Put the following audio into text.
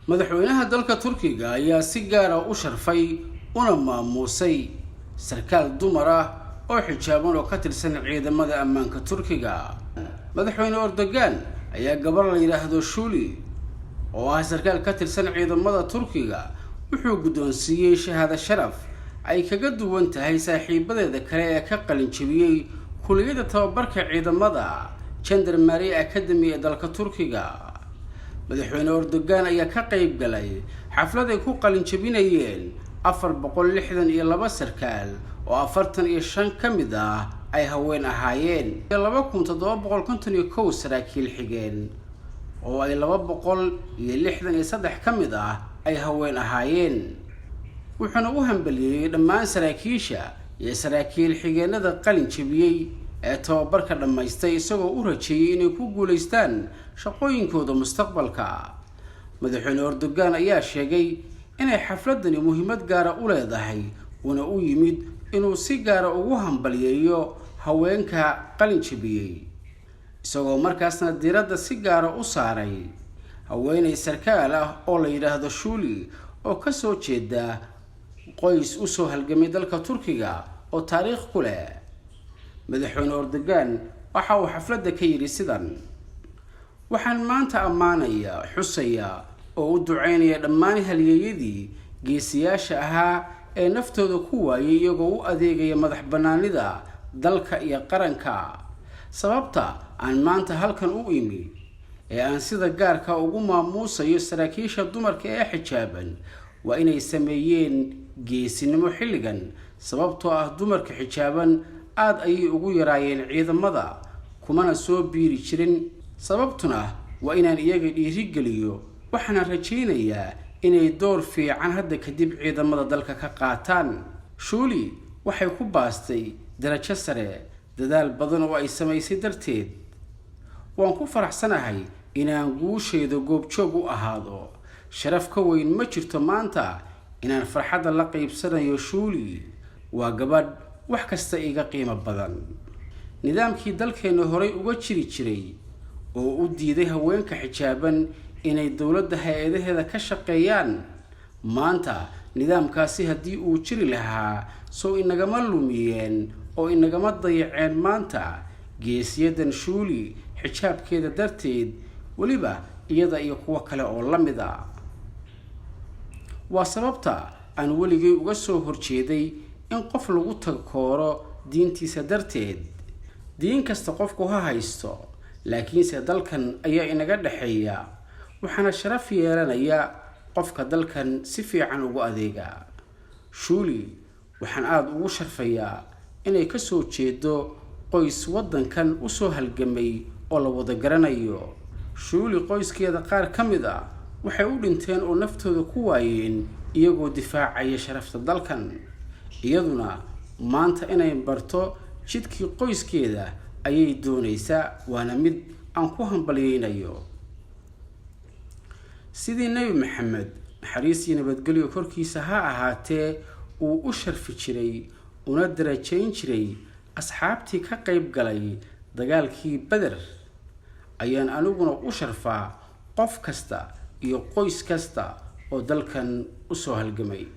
Madaxweynaha dalka Turkiga ayaa si gaara u sharfay una maamuusay sarkaal dumar ah oo xijaaban oo ka tirsan ciidamada ammaanka Turkiga. Madaxweyne Erdogan ayaa gabar la yidhaahdo Shuli, oo ah sarkaal ka tirsan ciidamada Turkiga, wuxuu guddoonsiiyey shahaado sharaf ay kaga duwan tahay saaxiibadeeda kale ee ka qalin jebiyey kuliyadda tababarka ciidamada Gendarmerie Academy ee dalka Turkiga. Madaxweyne Erdogan ayaa ka qayb galay xaflad ay ku qalin jebinayeen 462 sarkaal oo 45 ka mid ah ay haween ahaayeen, 2751 saraakiil xigeen oo ay 263 ka mid ah ay haween ahaayeen. Wuxuuna u hambaliyeeyey dhammaan saraakiisha iyo saraakiil xigeenada qalin jebiyey ee tababarka dhammaystay, isagoo u rajeeyey inay ku guulaystaan shaqooyinkooda mustaqbalka. Madaxweyne Erdogan ayaa sheegay inay xafladani muhiimad gaara u leedahay, uuna u yimid inuu si gaara ugu hambaliyeeyo haweenka qalin jebiyey, isagoo markaasna diiradda si gaara u saaray haweeney sarkaal ah oo la yidhaahdo Shuli, oo kasoo jeeda qoys usoo halgamay dalka Turkiga oo taariikh ku leh. Madaxweyne Erdogan waxa uu xafladda ka yidhi sidan: "Waxaan maanta ammaanaya, xusaya oo u duceynaya dhammaan halyeeyadii geesiyaasha ahaa ee naftooda ku waayay iyagoo u adeegaya madax bannaanida dalka iyo qaranka. Sababta aan maanta halkan u imi ee aan sida gaarka ugu maamuusayo saraakiisha dumarka ee xijaaban waa inay sameeyeen geesinimo xilligan, sababtoo ah dumarka xijaaban aada ayay ugu yaraayeen ciidamada, kumana soo biiri jirin. Sababtuna waa inaan iyaga dhiirigeliyo, waxaana rajaynayaa inay door fiican hadda kadib ciidamada dalka ka qaataan. Shuuli waxay ku baastay darajo sare dadaal badan oo ay samaysay darteed. Waan ku faraxsanahay inaan guusheeda goobjoog u ahaado. Sharaf ka weyn ma jirto maanta inaan farxadda la qaybsanayo. Shuuli waa gabadh wax kasta iga qiimo badan. Nidaamkii dalkeenna horay uga jiri jiray oo u diiday haweenka xijaaban inay dowladda hay-adaheeda ka shaqeeyaan, maanta nidaamkaasi haddii uu jiri lahaa, sow inagama lumiyeen oo inagama dayaceen maanta geesiyadan Shuuli xijaabkeeda darteed, weliba iyada iyo kuwo kale oo la mid a? Waa sababta aan weligay uga soo horjeeday in qof lagu takooro diintiisa darteed. Diin kasta qofku ha haysto, laakiinse dalkan ayaa inaga dhexeeya, waxaana sharaf yeelanaya qofka dalkan si fiican ugu adeega. Shuuli waxaan aada ugu sharfayaa inay kasoo jeedo qoys waddankan usoo halgamay oo la wada garanayo. Shuuli qoyskeeda qaar ka mid a waxay u dhinteen oo naftooda ku waayeen iyagoo difaacaya sharafta dalkan. Iyaduna maanta inay barto jidkii qoyskeeda ayay doonaysaa, waana mid aan ku hambalyeynayo. Sidii Nebi Maxamed, naxariis iyo nabadgelyo korkiisa ha ahaatee, uu u sharfi jiray una darajayn jiray asxaabtii ka qayb galay dagaalkii Beder, ayaan aniguna u sharfaa qof kasta iyo qoys kasta oo dalkan usoo halgamay."